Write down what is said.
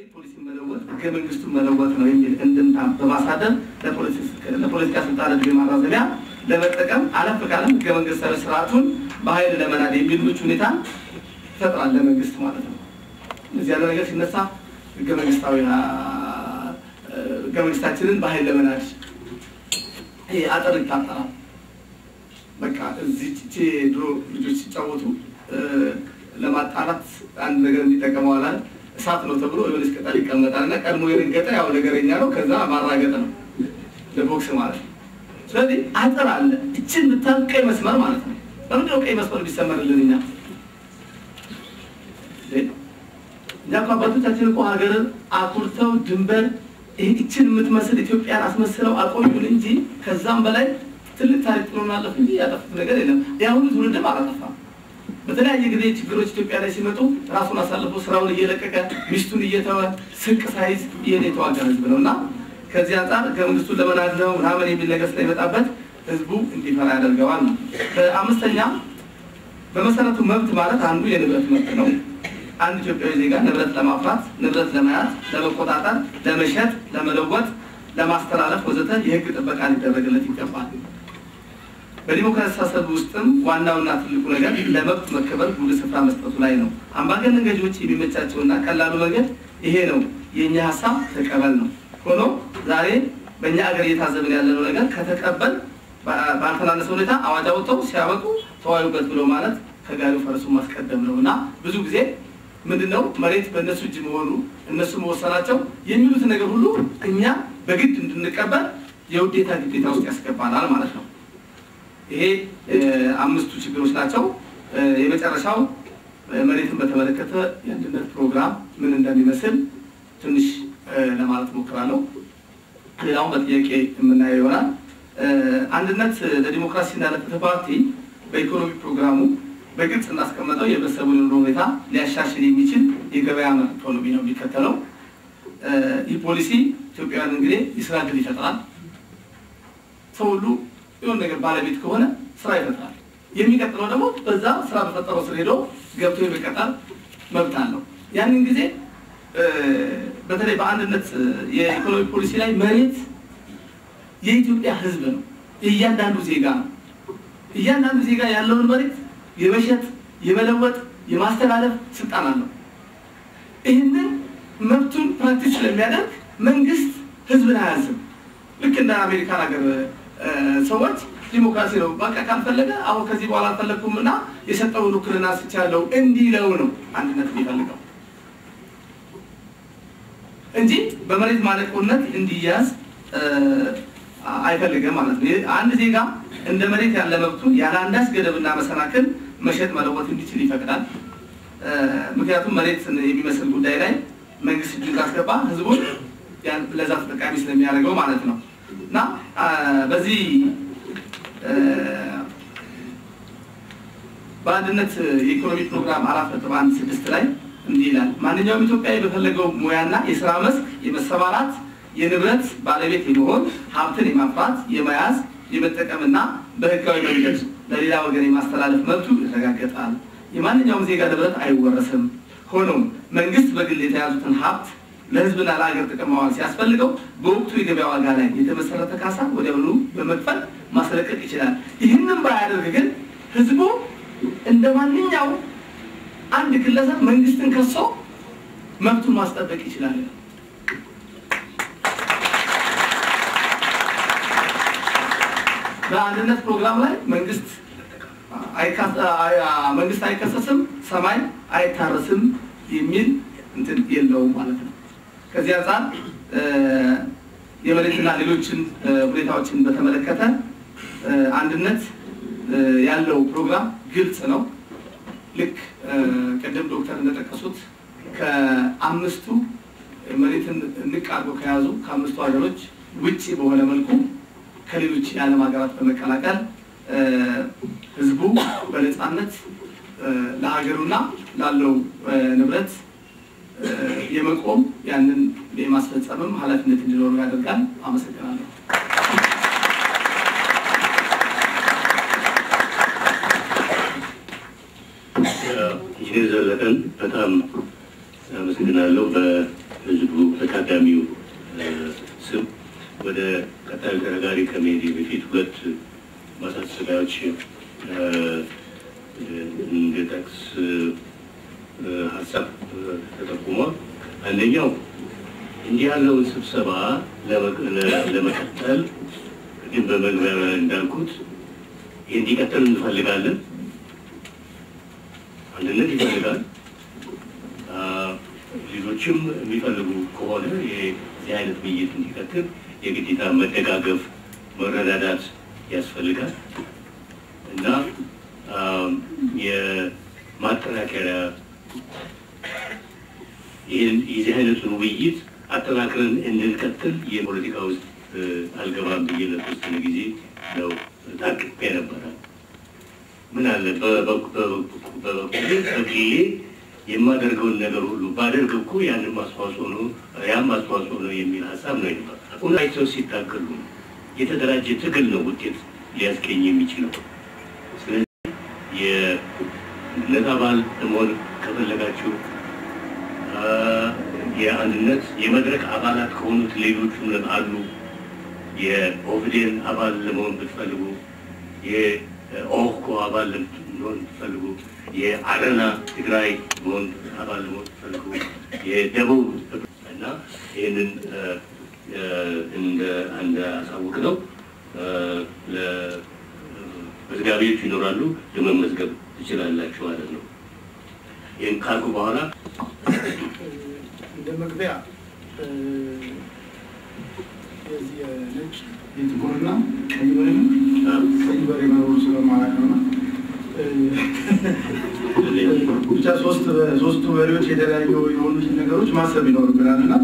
ፖሊሲ መለወጥ ህገ መንግስቱን መለወጥ ነው የሚል እንድምታ በማሳደር ለፖለቲካ ስልጣን እድሜ ማራዘሚያ ለመጠቀም አለፍ ካለም ህገ መንግስታዊ ስርዓቱን በኃይል ለመናድ የሚል ምቹ ሁኔታ ይፈጥራል ለመንግስት ማለት ነው። እዚህ ያለ ነገር ሲነሳ ህገ መንግስታዊ ህገ መንግስታችንን በኃይል ለመናድ ይሄ አጥር ይታጠራል። በቃ እዚህ ድሮ ልጆች ሲጫወቱ ለማጣላት አንድ ነገር እንዲጠቀመው አላል እሳት ነው ተብሎ የሆነች ቅጠል ይቀመጣል እና ቀድሞ የረገጠ ያው ነገረኛ ነው። ከዛ ማራገጥ ነው ለቦክስ ማለት ነው። ስለዚህ አጥር አለ። እችን ብታል ቀይ መስመር ማለት ነው። ለምንድን ነው ቀይ መስመር ቢሰመርልን? እኛ እኮ አባቶቻችን እኮ ሀገርን አኩርተው ድንበር ይህችን የምትመስል ኢትዮጵያን አስመስለው አቆዩን እንጂ ከዛም በላይ ትልቅ ታሪክ ጥሎን አለፉ እንጂ ያጠፉት ነገር የለም። የአሁኑ ትውልድም አላጠፋም። በተለያየ ጊዜ ችግሮች ኢትዮጵያ ላይ ሲመጡ ራሱን አሳልፎ ስራውን እየለቀቀ ሚስቱን እየተወ ስንቅ ሳይዝ እየሄደ የተዋጋ ህዝብ ነው እና ከዚህ አንጻር ህገ መንግስቱን ለመናድ ነው ምናምን የሚል ነገር ስለሚመጣበት ህዝቡ እንዲፈራ ያደርገዋል ነው። በአምስተኛ በመሰረቱ መብት ማለት አንዱ የንብረት መብት ነው። አንድ ኢትዮጵያዊ ዜጋ ንብረት ለማፍራት፣ ንብረት ለመያዝ፣ ለመቆጣጠር፣ ለመሸጥ፣ ለመለወጥ፣ ለማስተላለፍ ወዘተ የህግ ጥበቃ ሊደረግለት ይገባል። በዲሞክራሲ አስተሳሰብ ውስጥም ዋናውና ትልቁ ነገር ለመብት መከበር ጉልህ ስፍራ መስጠቱ ላይ ነው። አምባገነን ገዢዎች የሚመቻቸውና ቀላሉ መንገድ ይሄ ነው፣ የእኛ ሀሳብ ተቀበል ነው። ሆኖ ዛሬ በእኛ አገር እየታዘብን ያለነው ነገር ከተቀበል ባልተናነሰ ሁኔታ አዋጅ አውጥተው ሲያበቁ ተዋዩበት ብሎ ማለት ከጋሪው ፈረሱን ማስቀደም ነው እና ብዙ ጊዜ ምንድነው መሬት በእነሱ እጅ መሆኑ እነሱ መወሰናቸው የሚሉት ነገር ሁሉ እኛ በግድ እንድንቀበል የውዴታ ግዴታ ውስጥ ያስገባናል ማለት ነው። ይሄ አምስቱ ችግሮች ናቸው። የመጨረሻው መሬትን በተመለከተ የአንድነት ፕሮግራም ምን እንደሚመስል ትንሽ ለማለት ሞክራለሁ። ሌላውን በጥያቄ የምናየው ይሆናል። አንድነት ለዲሞክራሲና ለፍትህ ፓርቲ በኢኮኖሚ ፕሮግራሙ በግልጽ እንዳስቀመጠው የህብረተሰቡን የኑሮ ሁኔታ ሊያሻሽል የሚችል የገበያ መር ኢኮኖሚ ነው የሚከተለው። ይህ ፖሊሲ ኢትዮጵያውያን እንግዲህ የስራ ዕድል ይፈጥራል። ሰው ሁሉ የሆነ ነገር ባለቤት ከሆነ ስራ ይፈጥራል። የሚቀጥለው ደግሞ በዛ ስራ በፈጠረው ስር ሄዶ ገብቶ የመቀጠር መብት አለው። ያንን ጊዜ በተለይ በአንድነት የኢኮኖሚ ፖሊሲ ላይ መሬት የኢትዮጵያ ህዝብ ነው፣ የእያንዳንዱ ዜጋ ነው። እያንዳንዱ ዜጋ ያለውን መሬት የመሸጥ፣ የመለወጥ፣ የማስተላለፍ ስልጣን አለው። ይህንን መብቱን practice ስለሚያደርግ መንግስት ህዝብን አያዝም። ልክ እንደ አሜሪካን ሀገር ሰዎች ዲሞክራሲ ነው፣ በቃ ካልፈለገ አሁን ከዚህ በኋላ አልፈለግኩም እና የሰጠውን ውክልና ስቻለው እንዲለው ነው አንድነት የሚፈልገው እንጂ በመሬት ማነቆነት እንዲያዝ አይፈልግም ማለት ነው። አንድ ዜጋ እንደ መሬት ያለ መብቱን ያለ አንዳች ገደብና መሰናክል መሸጥ መለወጥ እንዲችል ይፈቅዳል። ምክንያቱም መሬት የሚመስል ጉዳይ ላይ መንግስት እጁን ካስገባ ህዝቡን ለዛ ተጠቃሚ ስለሚያደርገው ማለት ነው። እና በዚህ በአንድነት የኢኮኖሚ ፕሮግራም 4.16 ላይ እንዲህ ይላል። ማንኛውም ኢትዮጵያዊ በፈለገው ሙያና የስራ መስክ የመሰማራት የንብረት ባለቤት የመሆን ሀብትን የማፍራት፣ የመያዝ፣ የመጠቀምና በህጋዊ መንገድ ለሌላ ወገን የማስተላለፍ መብቱ ይረጋገጣል። የማንኛውም ዜጋ ንብረት አይወረስም። ሆኖም መንግስት በግል የተያዙትን ሀብት ለህዝብና ለሀገር ጥቅም ማዋል ሲያስፈልገው በወቅቱ የገበያ ዋጋ ላይ የተመሰረተ ካሳ ወዲያውኑ በመክፈል ማስለቀቅ ይችላል። ይህንን ባያደርግ ግን ህዝቡ እንደ ማንኛውም አንድ ግለሰብ መንግስትን ከሶ መብቱን ማስጠበቅ ይችላል። በአንድነት ፕሮግራም ላይ መንግስት አይከሰስም፣ ሰማይ አይታረስም የሚል እንትን የለውም ማለት ነው። ከዚህ አንጻር የመሬትና ሌሎችን ሁኔታዎችን በተመለከተ አንድነት ያለው ፕሮግራም ግልጽ ነው። ልክ ቅድም ዶክተር እንደጠቀሱት ከአምስቱ መሬትን ንቅ አድርጎ ከያዙ ከአምስቱ ሀገሮች ውጪ በሆነ መልኩ ከሌሎች የዓለም ሀገራት በመቀላቀል ህዝቡ በነፃነት ለሀገሩና ላለው ንብረት የመቆም ያንን የማስፈጸምም ኃላፊነት እንዲኖረው ያደርጋል። አመሰግናለሁ። ኢንጂነር ዘለቀን በጣም አመሰግናለሁ። በህዝቡ በታዳሚው ስም ወደ ቀጣዩ ተናጋሪ ከመሄዴ በፊት ሁለት ማሳሰቢያዎች እንድጠቅስ ሀሳብ ተጠቁሟል። አንደኛው እንዲህ ያለውን ስብሰባ ለመቀጠል ግን በመግቢያ እንዳልኩት እንዲቀጥል እንፈልጋለን። አንድነት ይፈልጋል። ሌሎችም የሚፈልጉ ከሆነ የዚህ አይነት ውይይት እንዲቀጥል የግዴታ መደጋገፍ፣ መረዳዳት ያስፈልጋል እና የማጠናከሪያ የዚህ አይነቱን ውይይት አጠናክረን እንድንቀጥል የፖለቲካ ውስጥ አልገባም ብዬ ለተወሰነ ጊዜ ነው ታቅቤ ነበረ። ምን አለ በበኩሌ በግሌ የማደርገውን ነገር ሁሉ ባደርግ እኮ ያንን ማስተዋጽኦ ነው ያም ማስተዋጽኦ ነው የሚል ሀሳብ ነው የነበር። እውነት ሲታገሉ ነው የተደራጀ ትግል ነው ውጤት ሊያስገኝ የሚችለው። ስለዚህ የአንድነት አባል ለመሆን ከፈለጋችሁ የአንድነት የመድረክ አባላት ከሆኑት ሌሎቹም አሉ። የኦህዴን አባል ለመሆን ብትፈልጉ፣ የኦህኮ አባል ለመሆን ብትፈልጉ፣ የአረና ትግራይ መሆን አባል ለመሆን ብትፈልጉ፣ የደቡብ እና ይህንን እንደ አሳውቅ ነው። መዝጋቢዎች ይኖራሉ፣ ለመመዝገብ ትችላላችሁ ማለት ነው። ይህን ካልኩ በኋላ እንደ መግቢያ የዚህ የነጭ የጥቁርና ቀይ በሬ ነው ቀይ በሬ መኖሩ ስለማላውቅ ነው። ብቻ ሶስቱ በሬዎች የተለያዩ የሆኑትን ነገሮች ማሰብ ይኖርብናል እና